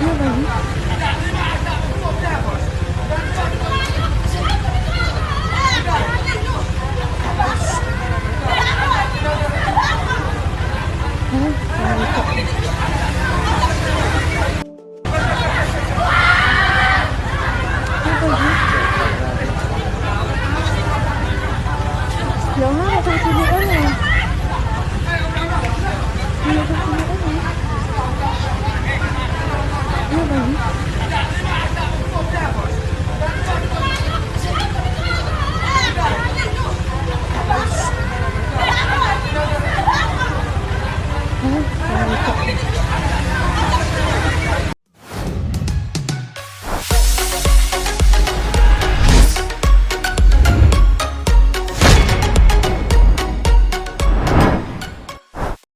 Ano ba yun? Ay, sorry po. Ano ba yun? Ya nga, natutuluan eh. Natutuluan eh. Ano ba yun?